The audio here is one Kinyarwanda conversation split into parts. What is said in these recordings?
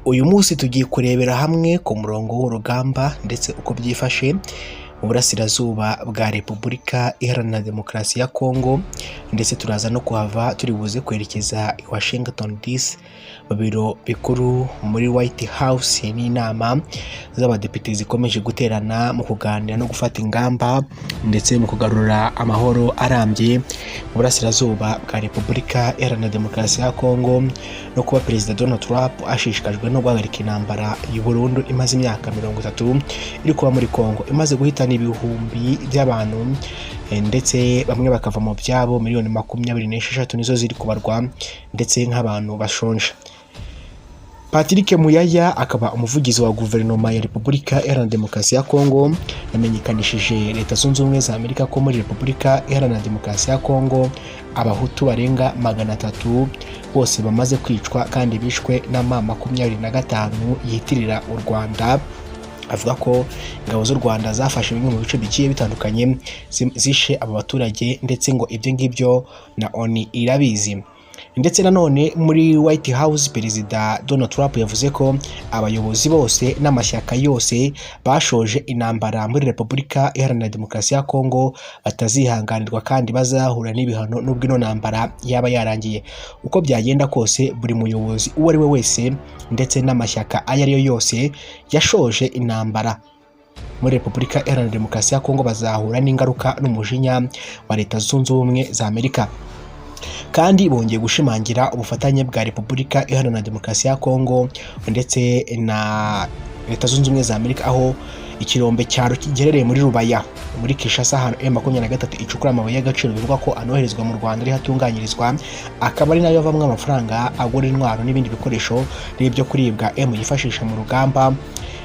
Uyu munsi tugiye kurebera hamwe ku murongo w'urugamba ndetse uko byifashe mu burasirazuba bwa Repubulika Iharanira Demokarasi ya Kongo, ndetse turaza no kuhava turi buze kwerekeza i Washington DC mu biro bikuru muri White House, n'inama z'abadepite zikomeje guterana mu kuganira no gufata ingamba ndetse mu kugarura amahoro arambye mu burasirazuba bwa Repubulika Iharanira Demokarasi ya Kongo, no kuba Perezida Donald Trump ashishikajwe no guhagarika intambara y'u Burundu imaze imyaka 30 iri kuba muri Kongo, imaze guhitana ibihumbi by'abantu ndetse bamwe bakava mu byabo. Miliyoni 26 nizo ziri kubarwa ndetse nk'abantu bashonje. Patrick Muyaya, akaba umuvugizi wa guverinoma ya Repubulika Iharanira Demokarasi ya Kongo, yamenyekanishije Leta Zunze Ubumwe za Amerika ko muri Repubulika Iharanira Demokarasi ya Kongo Abahutu barenga 300 bose bamaze kwicwa, kandi bishwe na M25 yitirira u Rwanda. Avuga ko ingabo z'u Rwanda zafashe bimwe mu bice bigiye bitandukanye, zishe abo baturage, ndetse ngo ibyo ngibyo na ONU irabizi. Ndetse nanone muri White House, Perezida Donald Trump yavuze ko abayobozi bose n'amashyaka yose bashoje intambara muri Repubulika Iharanira Demokarasi ya Kongo batazihanganirwa kandi bazahura n'ibihano nubwo ino ntambara yaba yarangiye. Uko byagenda kose, buri muyobozi uwo ari we wese ndetse n'amashyaka ayo ari yo yose yashoje intambara muri Repubulika Iharanira Demokarasi ya Kongo bazahura n'ingaruka n'umujinya wa Leta Zunze Ubumwe za Amerika. Kandi bongeye gushimangira ubufatanye bwa Repubulika Iharanira Demokarasi ya Kongo ndetse na Leta Zunze Ubumwe za Amerika, aho ikirombe cya giherereye muri Rubaya muri Kinshasa, ahantu M23 icukura amabuye y'agaciro bivugwa ko anoherezwa mu Rwanda ariho atunganyirizwa, akaba ari nayo avamwo amafaranga agura intwaro n'ibindi bikoresho n'ibyo kuribwa M yifashisha mu rugamba.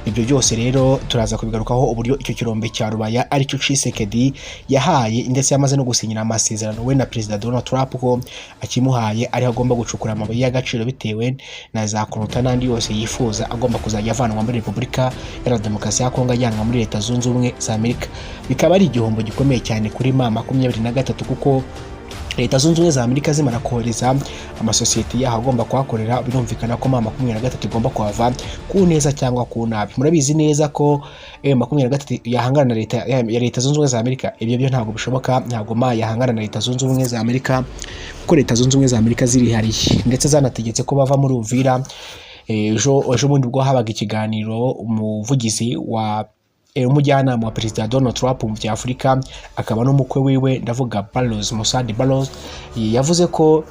Ibyo byose rero turaza kubigarukaho, uburyo icyo kirombe cya Rubaya aricyo Tshisekedi yahaye, ndetse yamaze no gusinyira amasezerano we na Perezida Donald Trump ko akimuhaye ariho agomba gucukura amabuye y'agaciro, bitewe na za coltan n'andi yose yifuza agomba kuzajya avanwa muri Repubulika Iharanira Demokarasi ya Kongo ajyanwa muri Leta Zunze Ubumwe za Amerika. Bikaba ari igihombo gikomeye cyane kuri M23, kuko Leta Zunze Ubumwe za Amerika zimara kohereza amasosiyete yaho agomba kuhakorera, birumvikana ko M23 igomba kuhava ku neza cyangwa ku nabi. Murabizi neza ko M23 yahangana na leta ya Leta Zunze Ubumwe za Amerika, ibyo byo ntabwo bishoboka. Ntabwo ma yahangana na Leta Zunze Ubumwe za Amerika, kuko Leta Zunze Ubumwe za Amerika zirihariye, ndetse zanategetse ko bava muri Uvira. Ejo bundi ubwo habaga ikiganiro, umuvugizi wa umujyanama wa Perezida Donald Trump mu bya Afurika, akaba n'umukwe wiwe, ndavuga Barrows, Massad Boulos, yavuze ko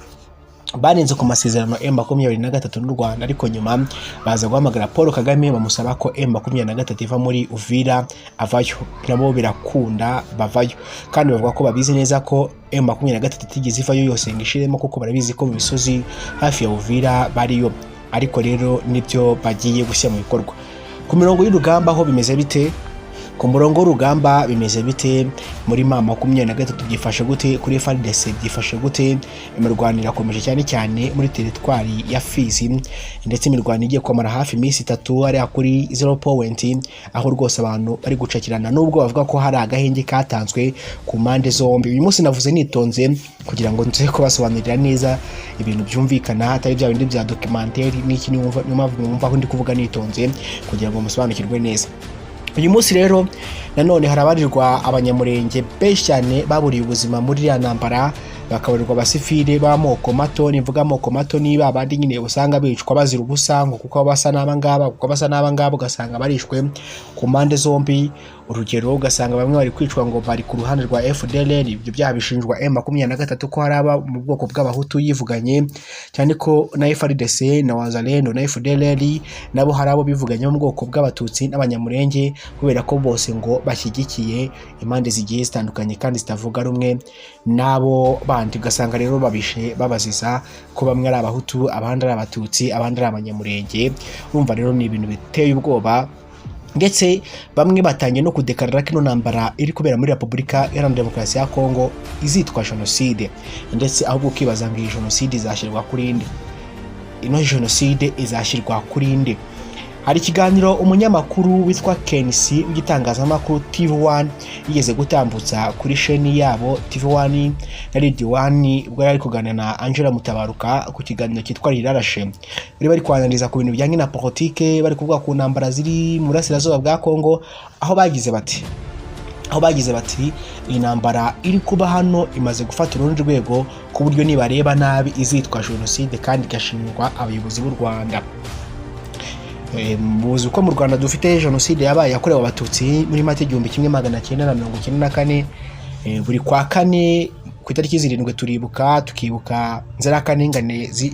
barenze ku masezerano M23 n'u Rwanda, ariko nyuma baza guhamagara Paul Kagame bamusaba ko M23 iva muri Uvira, avayo, nabo birakunda bavayo. Kandi bavuga ko babizi neza ko M23 itigeze ivayo yose ngo ishiremo, kuko barabizi ko mu misozi hafi ya Uvira bariyo. Ariko rero nibyo bagiye gushyira mu bikorwa. Ku mirongo y'urugamba ho bimeze bite? Ku murongo w'urugamba bimeze bite? Muri M23 byifashe gute? Kuri FARDC byifashe gute? Imirwano irakomeje cyane cyane muri teritwari ya Fizi, ndetse imirwano igiye kumara hafi iminsi 3 hariya kuri zero point, aho rwose abantu bari gucakirana, nubwo bavuga ko hari agahenge katanzwe ku mpande zombi. Uyu munsi navuze nitonze kugira ngo nze kubasobanurira neza ibintu byumvikana, atari bya bindi bya documentaire n'iki. Niyo mpamvu mwumva ko ndi kuvuga nitonze kugira ngo musobanukirwe neza. Uyu munsi rero nanone harabarirwa Abanyamurenge benshi cyane baburiye ubuzima muri iriya ntambara, bakabarirwa abasivile b'amoko mato. Nivuga amoko mato, niba abandi nyine usanga bicwa bazira ubusa, ngo kuko basa n'aba ngaba, kuko basa n'aba ngaba, ugasanga barishwe ku mpande zombi. Urugero, ugasanga bamwe bari kwicwa ngo bari ku ruhande rwa FDLR. Ibyo byaha bishinjwa M23 ko hari aba mu bwoko bw'Abahutu yivuganye, cyane ko na FARDC na Wazalendo na FDLR nabo hari abo bivuganye mu bwoko bw'Abatutsi n'Abanyamurenge, kubera ko bose ngo bashyigikiye impande zigiye zitandukanye kandi zitavuga rumwe n'abo bandi. Ugasanga rero babishe babaziza ko bamwe ari Abahutu, abandi ari Abatutsi, abandi ari Abanyamurenge. Urumva rero ni ibintu biteye ubwoba, ndetse bamwe batangiye no kudekarara ko ino ntambara iri kubera muri Repubulika Iharanira Demokarasi ya Kongo izitwa jenoside. Ndetse ahubwo ukibaza ngo iyi jenoside izashyirwa kuri nde? Ino jenoside izashyirwa kuri nde? Hari ikiganiro umunyamakuru witwa Kenisi w'igitangazamakuru TV1 yigeze gutambutsa kuri sheni yabo TV1 na Radio 1, ubwo yari ari kuganira na Angela Mutabaruka ku kiganiro cyitwa Rirarashe. Bari kwanaliza ku bintu bijyanye na politike, bari kuvuga ku ntambara ziri mu burasirazuba bwa Kongo, aho bagize bati iyi ntambara iri kuba hano imaze gufata urundi rwego, ku buryo nibareba nabi izitwa jenoside kandi igashingwa abayobozi b'u Rwanda. Muzi ko mu Rwanda dufite jenoside yabaye yakorewe Abatutsi muri Mata 1994. Buri kwa kane ku itariki 7 turibuka, tukibuka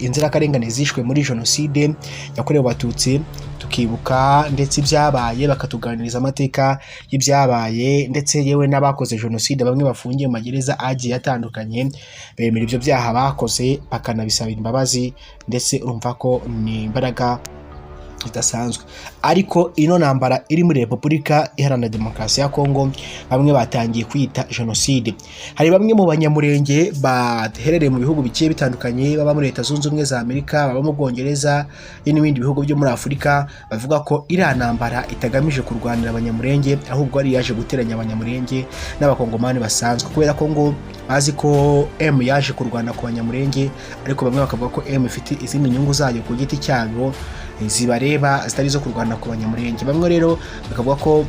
inzirakarengane zishwe muri jenoside yakorewe Abatutsi, tukibuka ndetse ibyabaye, bakatuganiriza amateka y'ibyabaye, ndetse yewe n'abakoze jenoside bamwe bafungiye mu magereza agiye atandukanye, bemera ibyo byaha bakoze, bakanabisabira imbabazi. Ndetse urumva ko ni imbaraga zidasanzwe. Ariko ino ntambara iri muri Repubulika Iharanira Demokarasi ya Kongo bamwe batangiye kwita jenoside. Hari bamwe mu Banyamurenge baherereye mu bihugu bigiye bitandukanye, baba muri Leta Zunze Ubumwe za Amerika, baba mu Bwongereza n'ibindi bihugu byo muri Afurika, bavuga ko iriya ntambara itagamije kurwanira Abanyamurenge, ahubwo ari yaje guteranya Abanyamurenge n'Abakongomani basanzwe, kubera ko ngo bazi ko M yaje kurwana ku Banyamurenge, ariko bamwe bakavuga ko M ifite izindi nyungu zayo ku giti cyabo zibareba, zitari izo kurwana ku Banyamurenge. Bamwe rero bakavuga ko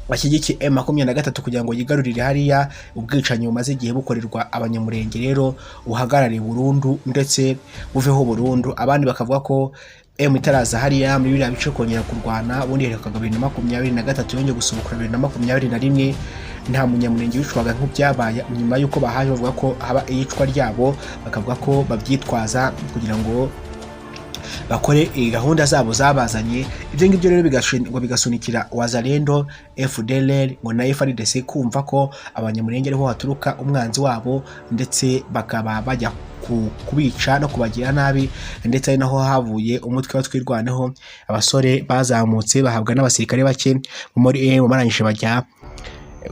bashyigikiye M23 kugira ngo yigarurire hariya, ubwicanyi bumaze igihe bukorerwa Abanyamurenge rero buhagarare burundu ndetse buveho burundu. Abandi bakavuga ko M itaraza hariya muri biriya bice kongera kurwana, ubundi iherukaga 2023, yongeye gusubukura 2021, nta Munyamurenge wicwaga nk'ibyabaye nyuma y'uko bahaje. Bavuga ko haba iyicwa ryabo, bakavuga ko babyitwaza kugira ngo bakore gahunda zabo zabazanye. Ibyo ngibyo rero ngo bigasunikira Wazalendo, FDLR ngo na FARDC kumva ko Abanyamurenge ariho haturuka umwanzi wabo, ndetse bakaba bajya kubica no kubagira nabi. Ndetse ari naho havuye umutwe wa Twirwaneho, abasore bazamutse bahabwa n'abasirikare bake muri barangije bajya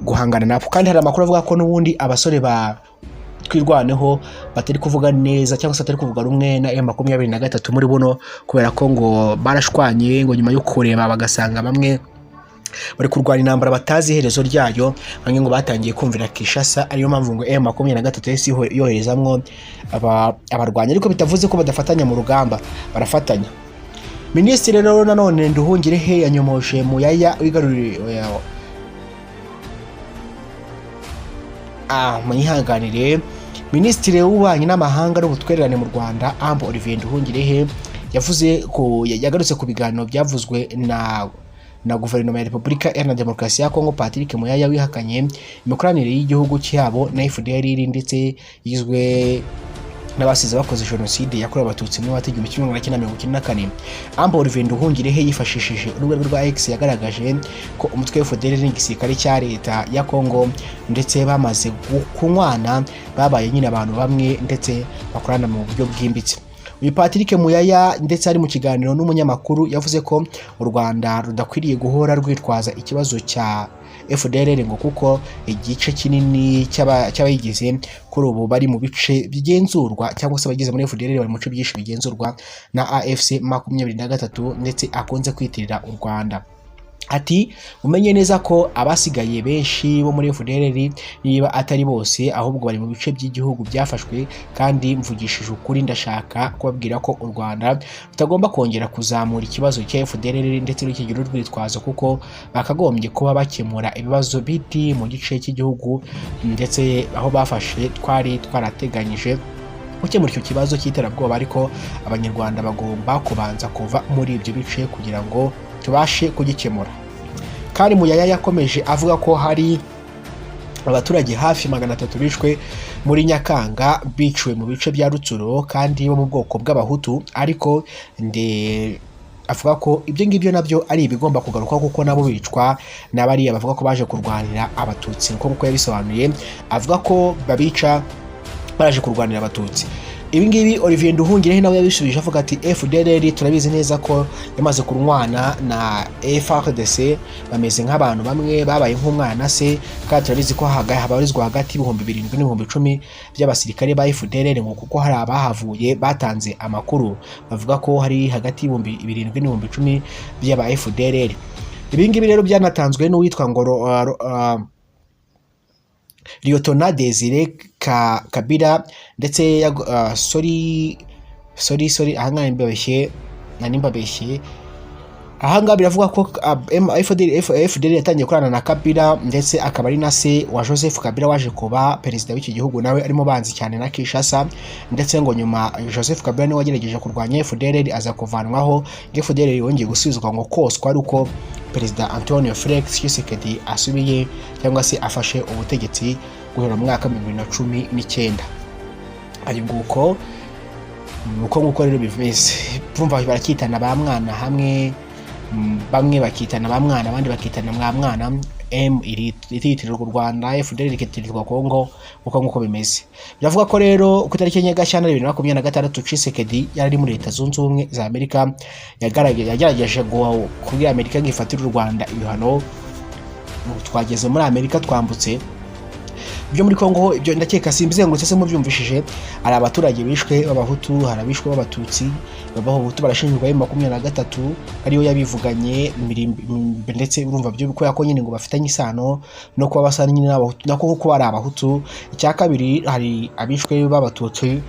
guhangana nabo. Kandi hari amakuru avuga ko n'ubundi abasore ba Twirwaneho batari kuvuga neza cyangwa se batari kuvuga rumwe na M23 muri buno, kubera ko ngo barashwanye, ngo nyuma yo kureba bagasanga bamwe bari kurwana intambara batazi iherezo ryayo, bamwe ngo batangiye kumvira Kinshasa, ariyo mpamvu ngo M23 yahise yoherezamwo abarwanyi, ariko bitavuze ko badafatanya mu rugamba, barafatanya. Minisitiri rero nanone Nduhungirehe yanyomoje Muyaya wigaruriye, munyihanganire. Minisitiri w'Ububanyi n'Amahanga n'Ubutwererane mu Rwanda, Amb Olivier Nduhungirehe, yavuze ko yagarutse ku biganiro byavuzwe na Guverinoma ya Repubulika Iharanira Demokarasi ya Kongo, Patrick Muyaya wihakanye imikoranire y'igihugu cyabo na FDLR, ndetse igizwe n'abasize bakoze jenoside yakorewe Abatutsi muri Mata 1994. Amb Olivier Nduhungirehe yifashishije urubuga rwa X yagaragaje ko umutwe wa FDLR n'igisirikare cya leta ya Kongo ndetse bamaze kunywana, babaye nyine abantu bamwe, ndetse bakorana mu buryo bwimbitse. Uyu Patrick Muyaya ndetse ari mu kiganiro n'umunyamakuru yavuze ko u Rwanda rudakwiriye guhora rwitwaza ikibazo cya FDLR, ngo kuko igice kinini cy'abayigize kuri ubu bari mu bice bigenzurwa, cyangwa se abagize muri FDLR bari mu bice byinshi bigenzurwa na AFC 23, ndetse akunze kwitirira u Rwanda. Ati: "Umenye neza ko abasigaye benshi bo muri FDLR, niba atari bose, ahubwo bari mu bice by'igihugu byafashwe. Kandi mvugishije ukuri, ndashaka kubabwira ko u Rwanda rutagomba kongera kuzamura ikibazo cya FDLR ndetse n'ikigira urwitwazo, kuko bakagombye kuba bakemura ibibazo biri mu gice cy'igihugu ndetse aho bafashe. Twari twarateganyije gukemura icyo kibazo cy'iterabwoba, ariko Abanyarwanda bagomba kubanza kuva muri ibyo bice kugira ngo tubashe kugikemura." Kandi Muyaya yakomeje avuga ko hari abaturage hafi 300 bishwe muri Nyakanga, biciwe mu bice bya Rutsuro kandi bo mu bwoko bw'Abahutu, ariko nde avuga ko ibyo ngibyo nabyo ari ibigomba kugaruka, kuko nabo bicwa na bariya bavuga ko baje kurwanira Abatutsi, nkuko yabisobanuye, avuga ko babica baraje kurwanira Abatutsi. Ibi ngibi Olivier Nduhungirehe nawe yabishubije avuga ati: "FDLR turabizi neza ko yamaze kurwana na FARDC, bameze nk'abantu bamwe babaye nk'umwana na se, kandi turabizi ko habarizwa hagati y'7,000 n'10,000 by'abasirikare ba FDLR, ngo kuko hari abahavuye batanze amakuru bavuga ko hari hagati y'7,000 n'10,000 by'aba FDLR." Ibi ngibi rero byanatanzwe n'uwitwa ngo Lieutenant Desire Kabila ndetse sorry, sorry, sorry, ahangaha mbabeshye, nari mbabeshye. Ahangaha biravuga ko FDL yatangiye gukorana na Kabila, ndetse akaba ari na se wa Joseph Kabila waje kuba perezida w'iki gihugu, nawe arimo banzi cyane na Kinshasa. Ndetse ngo nyuma Joseph Kabila niwe wagerageje kurwanya FDLR, aza kuvanwaho. FDLR yongeye gusubizwa ngo koswa ari uko Perezida Antonio Felix Tshisekedi asubiye cyangwa se afashe ubutegetsi guhera mu mwaka wa 2019. Ari nguko uko nguko rero bimeze. Bumva barakitana ba mwana hamwe, bamwe bakitana ba mwana, abandi bakitana mwa mwana. M iritirirwa u Rwanda, FDL ikitirirwa Kongo, uko nguko bimeze. Biravuga ko rero ku itariki 4 Gashyantare 2026, Tshisekedi yari ari muri Leta Zunze Ubumwe za Amerika, yagerageje kubwira Amerika ngo ifatire u Rwanda ibihano. Twageze muri Amerika, twambutse ibyo muri Kongo. Ibyo ndakeka simbizengurutse se mubyumvishije. Hari abaturage bishwe b'Abahutu, hari abishwe b'Abatutsi. B'Abahutu barashinjwa M23 ariyo yabivuganye, ndetse urumva byo kubera ko nyine ngo bafitanye isano no kuba basa nyine n'Abahutu, nako kuba ari Abahutu. Icya kabiri, hari abishwe b'Abatutsi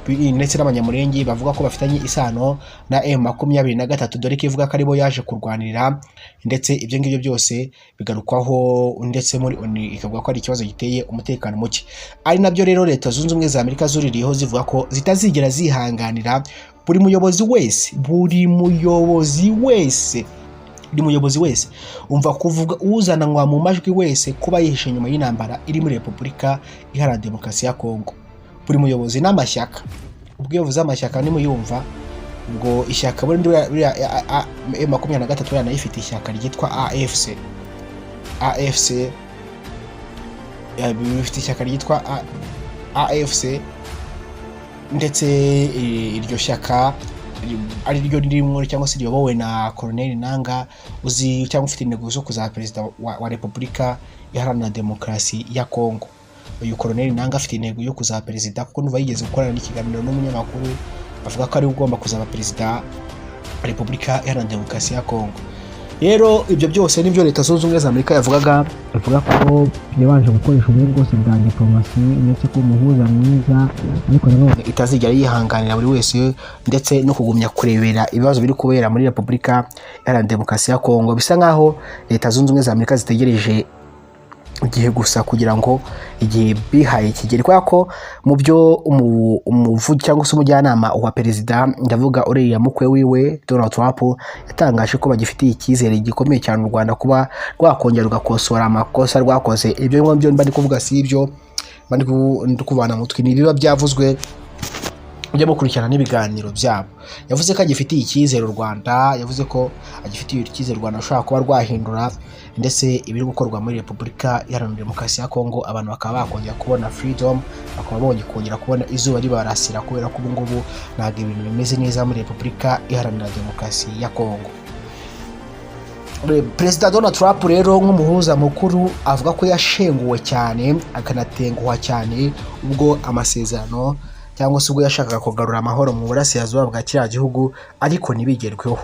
ndetse n'Abanyamurenge bavuga ko bafitanye isano na M23, dore ko ivuga ko aribo yaje kurwanirira. Ndetse ibyo ngibyo byose bigarukwaho, ndetse muri ONU ikavuga ko ari ikibazo giteye umutekano muke, ari nabyo rero Leta Zunze Ubumwe za Amerika zuririyeho zivuga ko zitazigera zihanganira buri muyobozi wese, buri muyobozi wese, buri muyobozi wese, umva kuvuga, uzananwa mu majwi wese kuba yihishe inyuma y'intambara iri muri Repubulika Iharanira Demokarasi ya Kongo. Buri muyobozi n'amashyaka. Ubwo iyo uvuze amashyaka nimuyumva, ubwo ishyaka buriya M23 buriya nayo ifite ishyaka ryitwa AFC. AFC bifite ishyaka ryitwa AFC, ndetse iryo shyaka ari ryo ririmo cyangwa se riyobowe na Colonel Nanga, uzi cyangwa ufite intego zo kuzaba perezida wa Repubulika Iharanira Demokarasi ya Kongo. Uyu Colonel Nanga afite intego yo kuzaba perezida, kuko nuva yigeze gukorana n'ikiganiro n'umunyamakuru avuga ko ari we ugomba kuzaba perezida wa Repubulika Iharanira Demokarasi ya Kongo. Rero ibyo byose nibyo Leta Zunze Ubumwe za Amerika yavugaga, avuga ko yabanje gukoresha uburyo bwose bwa diplomasi, ndetse ko umuhuza mwiza, ariko nanone itazigera yihanganira buri wese, ndetse no kugumya kurebera ibibazo biri kubera muri Repubulika Iharanira Demokarasi ya Kongo. Bisa nkaho Leta Zunze Ubumwe za Amerika zitegereje igihe gusa kugira ngo igihe bihaye kigere, kubera ko mu byo umuvugi cyangwa se umujyanama wa perezida, ndavuga uriya mukwe wiwe Donald Trump, yatangaje ko bagifitiye icyizere gikomeye cyane u Rwanda kuba rwakongera rugakosora amakosa rwakoze. Ibyo ngibyo mba ndi kuvuga si ibyo mba ndi kuvana mutwe, ni ibiba byavuzwe, mujye mukurikirana n'ibiganiro byabo. Yavuze ko agifitiye icyizere u Rwanda, yavuze ko agifitiye icyizere u Rwanda rushobora kuba rwahindura ndetse ibiri gukorwa muri Repubulika Iharanira Demokarasi ya Kongo, abantu bakaba bakongera kubona freedom, bakaba bongeye kongera kubona izuba ribarasira, kubera ko ubu ngubu ntabwo ibintu bimeze neza muri Repubulika Iharanira Demokarasi ya Kongo. Perezida Donald Trump rero nk'umuhuza mukuru avuga ko yashenguwe cyane akanatenguhwa cyane ubwo amasezerano cyangwa se ubwo yashakaga kugarura amahoro mu burasirazuba bwa kiriya gihugu, ariko ntibigerweho.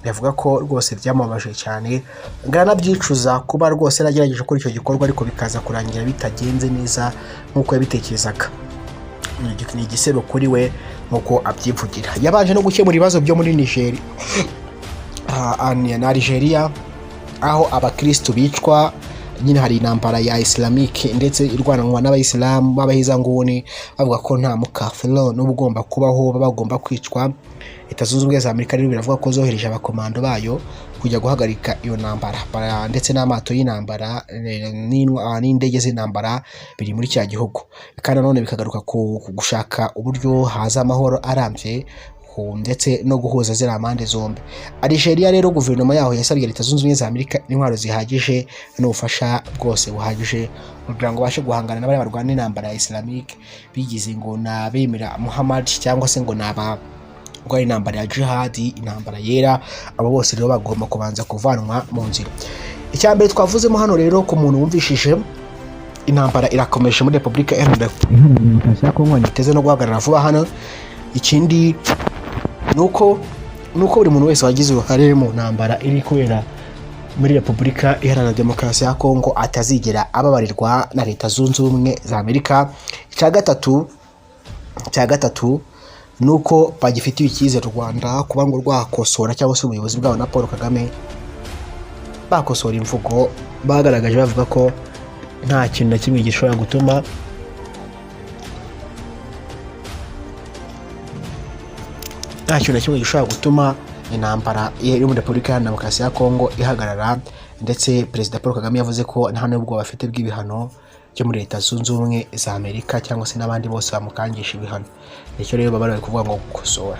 Yavuga ko rwose byamubabaje cyane, nganabyicuza kuba rwose yaragerageje gukora icyo gikorwa, ariko bikaza kurangira bitagenze neza nk'uko yabitekerezaga. Ni igisebo kuri we nk'uko abyivugira. Yabanje no gukemura ibibazo byo muri Nigeria na Algeria, aho abakirisitu bicwa. Nyine hari intambara ya Islamique ndetse irwananwa n'Abayisilamu b'abahezanguni, bavuga ko nta mukafiro n'uba ugomba kubaho, baba bagomba kwicwa. Leta Zunze Ubumwe za Amerika rero biravuga ko zohereje abakomando bayo kujya guhagarika iyo ntambara, ndetse n'amato y'intambara n'indege z'intambara biri muri cya gihugu. Kandi nanone bikagaruka ku gushaka uburyo haza amahoro arambye. Ndetse no guhuza ziriya mpande zombi. Algeria rero, guverinoma yaho yasabye Leta Zunze Ubumwe za Amerika intwaro zihagije n'ubufasha bwose buhagije kugira ngo babashe guhangana n'abari barwana intambara ya Islamic, bigize ngo ni abemera Muhammad cyangwa se ngo ni aba rwari intambara ya jihadi, intambara yera. Abo bose rero bagomba kubanza kuvanwa mu nzira. Icya mbere twavuzemo hano rero, ku muntu wumvishije, intambara irakomeje muri Repubulika Iharanira Demokarasi ya Kongo, ntiteze no guhagarara vuba hano. Ikindi ni uko buri muntu wese wagize uruhare mu ntambara iri kubera muri Repubulika Iharanira Demokarasi ya Kongo atazigera ababarirwa na Leta Zunze Ubumwe za Amerika. Icya gatatu ni uko bagifitiye icyizere u Rwanda kuba ngo rwakosora, cyangwa se ubuyobozi bwabo na Paul Kagame bakosora imvugo bagaragaje bavuga ko nta kintu na kimwe gishobora gutuma nta kintu na kimwe gishobora gutuma intambara iri muri Repubulika Iharanira Demokarasi ya Kongo ihagarara. Ndetse Perezida Paul Kagame yavuze ko nta n'ubwoba bafite bw'ibihano byo muri Leta Zunze Ubumwe za Amerika cyangwa se n'abandi bose bamukangisha ibihano. Nicyo rero baba bari kuvuga ngo gukosora.